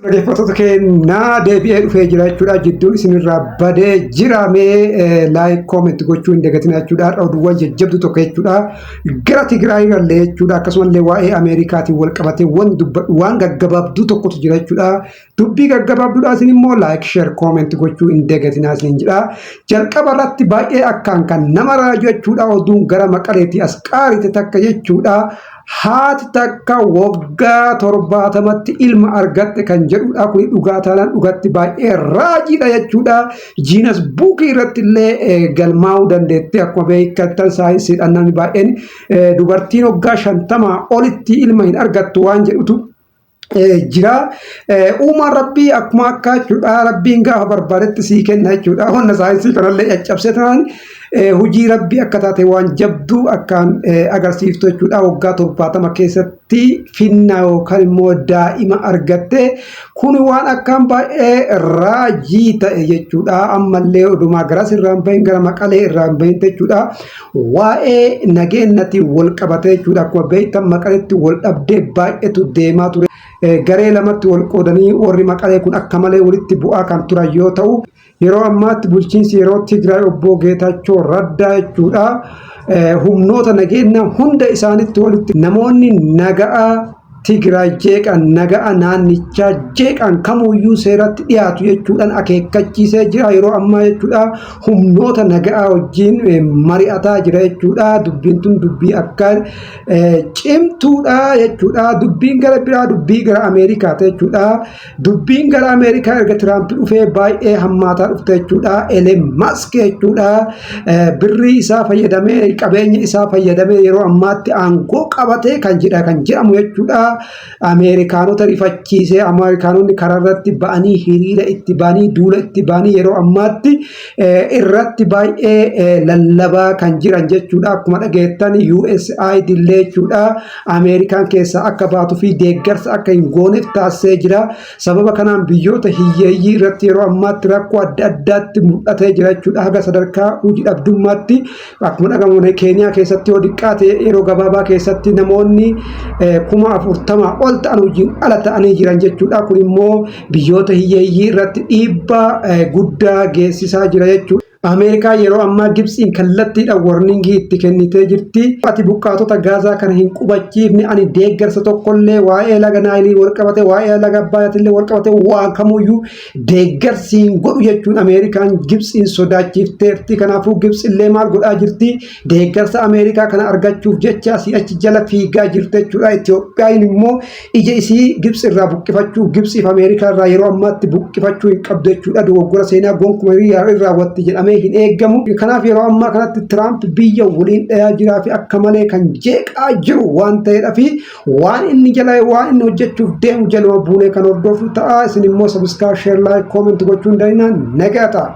Dhaggeeffattoota keenyaa, deebi'ee dhufee jira jechuudha. Jidduun isinirraa badee jira. Mee like, comment gochuu hin dagatina jechuudha. Har'a oduuwwan jajjabdu tokko jechuudha. Gara Tigraay irrallee jechuudha. Akkasumallee waa'ee Ameerikaatiin wal qabatee waan dubbadhu waan gaggabaabduu tokkotu jira jechuudha. Dubbii gaggabaabduudha, isin immoo like, share, comment gochuu hin dagatinaa isin jedha. Jalqaba irratti baay'ee akkaan kan nama raaju jechuudha. Oduun gara Maqaleetii as qaarite takka jechuudha. Haati takka waggaa 70tti ilma argatte kan jedhudha. Kuni dhugaa taanaan dhugatti baay'ee raajiidha jechuudha. Guinness Bookii irratti illee galmaa'uu dandeetti. Akkuma beektan saayinsiidhaan namni baay'een dubartiin waggaa 50 olitti ilma hin argattu waan jedhutu jira. Uumaan rabbii akkuma akka jechuudha. Rabbiin gaafa barbaadetti sii kenna jechuudha. Wanna saayinsii kanallee caccabsee tanaan hojii rabbii akka taate waan jabduu akkaan agarsiiftu jechuudha. Waggaa 70 keessatti finna yookaan immoo daa'ima argatte, kun waan akkaan baay'ee raajii ta'e jechuudha. Ammallee odumaa garas irraan bahin, gara Maqalee irraan bahin jechuudha. Waa'ee nageenyatti wal qabate jechuudha. Akkuma beektan Maqaleetti wal dhabdee baay'eetu deemaa ture. Garee lamatti wal qoodanii warri Maqalee kun akka malee walitti bu'aa kan turan yoo ta'u, yeroo ammaatti bulchiinsi yeroo Tigraay obbo Geetaachoo Raddaa jechuudha. Humnoota nageenya hunda isaanitti walitti namoonni naga'a Tigraay jeeqan, naga'a naannichaa jeeqan kamuyyuu seeratti dhiyaatu jechuudhaan akeekkachiisee jira yeroo ammaa jechuudha. Humnoota naga'aa wajjin mari'ataa jira jechuudha. Dubbiin tun dubbii akka cimtuudha jechuudha. Dubbiin gara biraa dubbii gara Ameerikaati jechuudha. Dubbiin gara Ameerikaa erga Tiraamp dhufee baay'ee hammaataa dhufte jechuudha. Elon Musk jechuudha. Birrii isaa fayyadamee, qabeenya isaa fayyadamee yeroo ammaatti aangoo qabatee kan jedha kan jedhamu jechuudha. Ameerikaanota rifachiisee, Ameerikaanonni karaa irratti ba'anii, hiriira itti ba'anii, duula itti ba'anii yeroo ammaatti irratti baay'ee lallabaa kan jiran jechuudha. Akkuma dhageettan USAID illee jechuudha Ameerikaan keessaa akka baatuu fi deeggarsa akka hin gooneef taasisee jira. Sababa kanaan biyyoota hiyyeeyyii irratti yeroo ammaatti rakkoo adda addaatti mul'atee jira jechuudha. Haga sadarkaa hojii dhabdummaatti akkuma dhagamu Keeniyaa keessatti yoo xiqqaate yeroo gabaabaa keessatti namoonni 40,000 ol ta'an hojiin ala ta'anii jiran jechuudha. Kun immoo biyyoota hiyyeeyyii irratti dhiibbaa guddaa geessisaa jira jechuudha. Ameerikaa yeroo ammaa Gibxiin kallattiidhaan warningii itti kennitee jirti. Ati buqqaatota Gaazaa kana hin qubachiifne, ani deeggarsa tokkollee waa'ee laga Naayilii wal qabate, waa'ee laga Abbaayaatillee wal qabate waan kamuyyuu deeggarsi hin godhu jechuun Ameerikaan Gibxiin sodaachifteerti. Kanaafuu Gibxillee maal godhaa jirti? Deeggarsa Ameerikaa kana argachuuf jecha asii achi jala fiigaa jirti jechuudha. Itoophiyaan immoo ija isii Gibxi irraa buqqifachuu, Gibxiif Ameerikaa irraa yeroo ammaatti buqqifachuu hin qabdu jechuudha. Dogoggora seenaa gonkumaa irraa raawwatti jedhamee hin eeggamu. Kanaaf yeroo ammaa kanatti Tiraamp biyya waliin dhayaa jiraa fi akka malee kan jeeqaa jiru waan ta'eedha fi waan inni jala waan inni hojjechuuf deemu jaluma buunee kan hordofu ta'a. Isin immoo subscribe, share, like, comment gochuu hin dandeenyaan nagaa ta'a.